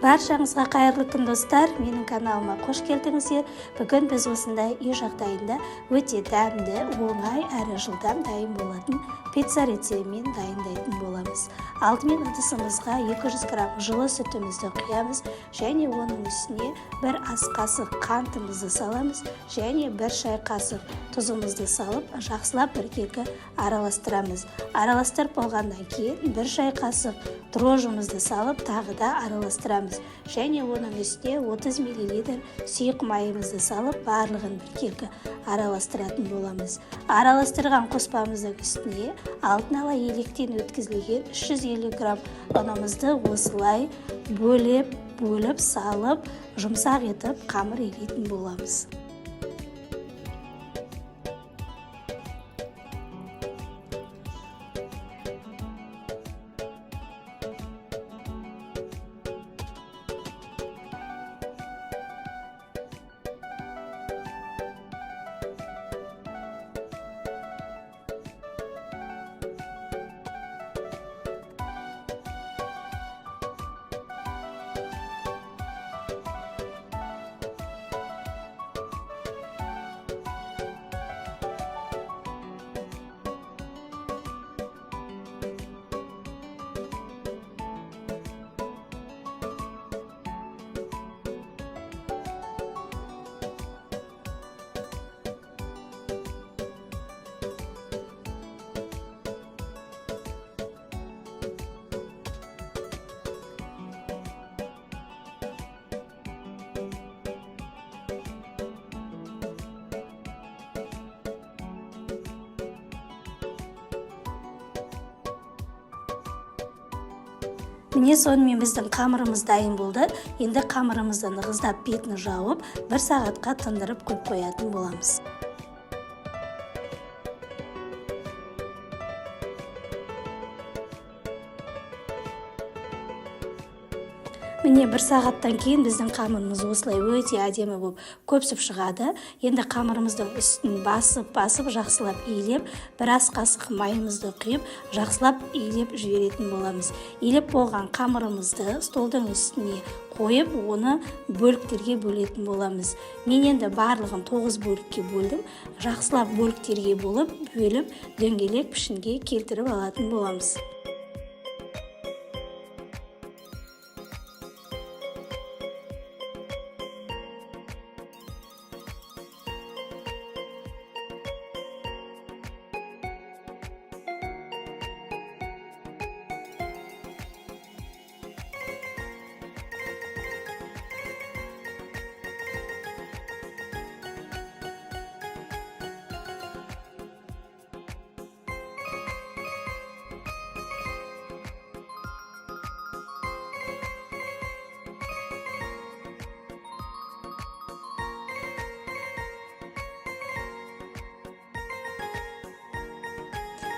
Баршаңызға қайырлы күн, достар! Менің каналыма қош келдіңіздер. Бүгін біз осындай үй жағдайында өте дәмді, оңай әрі жылдам дайын болатын пицца рецептімен дайындайтын боламыз. Алдымен ыдысымызға 200 грамм жылы сүтімізді құямыз және оның үстіне бір ас қасық қантымызды саламыз және бір шай қасық тұзымызды салып, жақсылап біркелкі араластырамыз. Араластырып болғаннан кейін бір шай қасық дрожжымызды салып, тағы да араластырамыз және оның үстіне 30 мл сұйық майымызды салып, барлығын біркелкі араластыратын боламыз. Араластырған қоспамыздың үстіне алдын ала електен өткізілген 350 грамм ұнымызды осылай бөліп-бөліп салып, жұмсақ етіп қамыр илейтін боламыз. Міне, сонымен біздің қамырымыз дайын болды. Енді қамырымызды нығыздап, бетін жауып, бір сағатқа тындырып қойып қоятын боламыз. Міне, бір сағаттан кейін біздің қамырымыз осылай өте әдемі болып көпсіп шығады. Енді қамырымыздың үстін басып-басып жақсылап илеп, бір ас қасық майымызды құйып, жақсылап илеп жіберетін боламыз. Илеп болған қамырымызды столдың үстіне қойып, оны бөліктерге бөлетін боламыз. Мен енді барлығын 9 бөлікке бөлдім. Жақсылап бөліктерге бөліп, дөңгелек пішінге келтіріп алатын боламыз.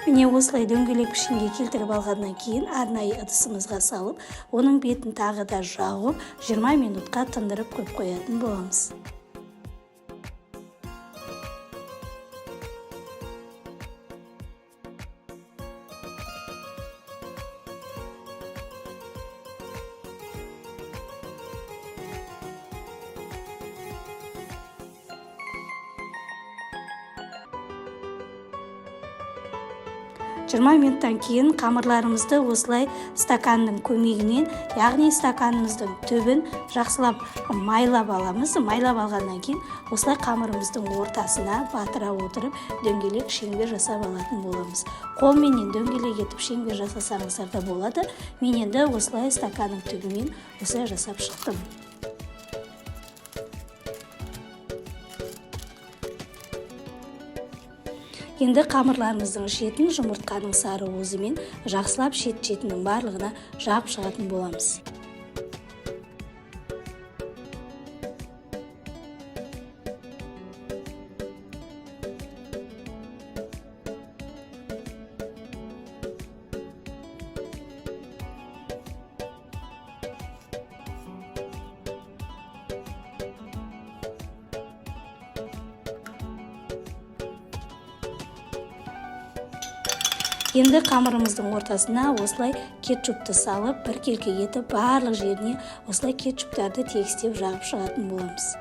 Міне, осылай дөңгелек пішінге келтіріп алғаннан кейін арнайы ыдысымызға салып, оның бетін тағы да жауып, 20 минутқа тындырып қойып қоятын боламыз. 20 минуттан кейін қамырларымызды осылай стаканның көмегімен, яғни стаканымыздың түбін жақсылап майлап аламыз. Майлап алғаннан кейін осылай қамырымыздың ортасына батыра отырып, дөңгелек шеңбер жасап алатын боламыз. Қолменен дөңгелек етіп шеңбер жасасаңыздар да болады. Мен енді осылай стаканның түбімен осылай жасап шықтым. Енді қамырларымыздың шетін жұмыртқаның сары уызымен жақсылап шет-шетінің барлығына жағып шығатын боламыз. Енді қамырымыздың ортасына осылай кетчупты салып, біркелкі етіп барлық жеріне осылай кетчуптарды тегістеп жағып шығатын боламыз.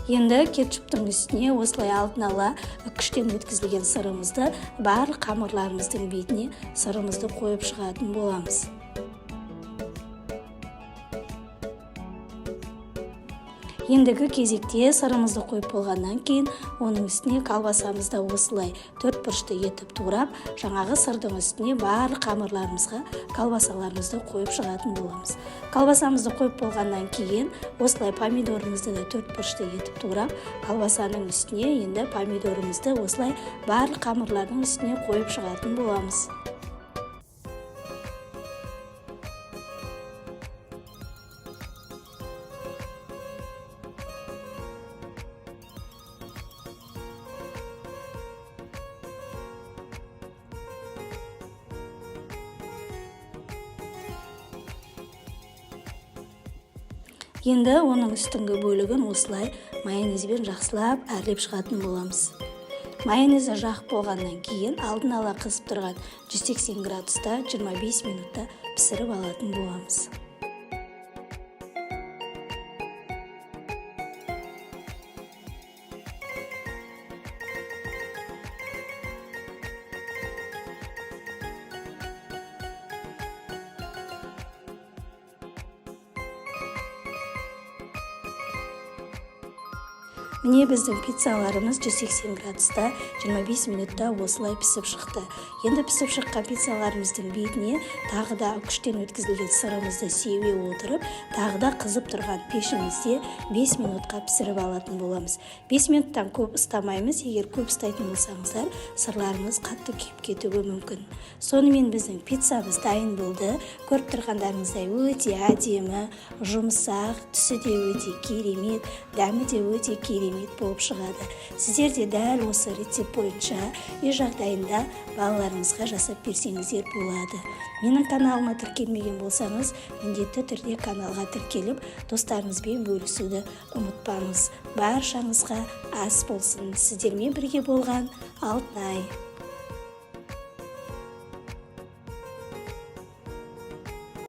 Енді кетчуптың үстіне осылай алдын ала күштен өткізілген сырымызды барлық қамырларымыздың бетіне сырымызды қойып шығатын боламыз. Ендігі кезекте сырымызды қойып болғаннан кейін оның үстіне колбасамызды осылай төрт бұрышты етіп турап, жаңағы сырдың үстіне барлық қамырларымызға колбасаларымызды қойып шығатын боламыз. Колбасамызды қойып болғаннан кейін осылай помидорымызды да төрт бұрышты етіп турап, колбасаның үстіне енді помидорымызды осылай барлық қамырлардың үстіне қойып шығатын боламыз. Енді оның үстіңгі бөлігін осылай майонезбен жақсылап әрлеп шығатын боламыз. Майонезді жағып болғаннан кейін алдын ала қызып тұрған 180 градуста 25 минутта пісіріп алатын боламыз. Міне біздің пиццаларымыз 180 градуста 25 минутта осылай пісіп шықты. Енді пісіп шыққан пиццаларымыздың бетіне тағы да күштен өткізілген сырымызды себе отырып, тағы да қызып тұрған пешімізде 5 минутқа пісіріп алатын боламыз. 5 минуттан көп ұстамаймыз, егер көп ұстайтын болсаңыздар, сырларымыз қатты күйіп кетуі мүмкін. Сонымен біздің пиццамыз дайын болды. Көріп тұрғандарыңыздай өте әдемі, жұмсақ, түсі де өте керемет, дәмі де өте керемет болып шығады. Сіздер де дәл осы рецепт бойынша үй жағдайында балаларыңызға жасап берсеңіздер болады. Менің каналыма тіркелмеген болсаңыз, міндетті түрде каналға тіркеліп, достарыңызбен бөлісуді ұмытпаңыз. Баршаңызға ас болсын. Сіздермен бірге болған Алтынай.